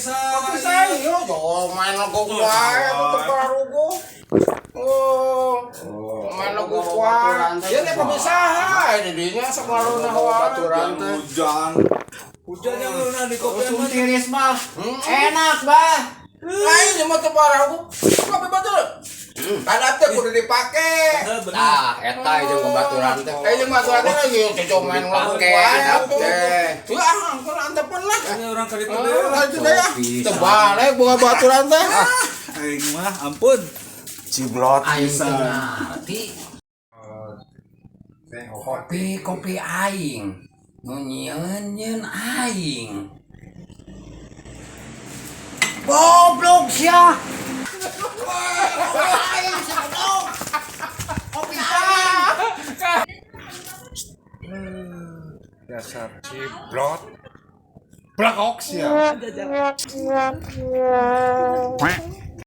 saha? Kopi saya yo, tuh main lagu wae atuh teu paruguh. Oh, main lagu wae. Ya nih kopi saha di dinya sok ngareunah wae. Baturan teh. Hujan. Hujan yang lu di kopi Usum mah. tiris mah. Enak, Bah. Lain mah teu paruguh. Kopi batur. Kadap teh kudu dipake. Bener. Tah, eta jeung babaturan teh. Eh jeung baturan teh lagi cocok main lagu Dipake, wae adap atuh. teh. Tuh ah, angkon antepan lah. Ini orang kali itu Oh, deh. lanjut deh ya. Kopi, Terbalik bunga baturan teh. Aing mah ampun. Ciblot Aing teu ngarti. Kopi kopi aing. Nu nyieun nyieun aing. Goblok sia. Aing sia goblok. Kopi aing. Dasar ciblot. Blakok sia.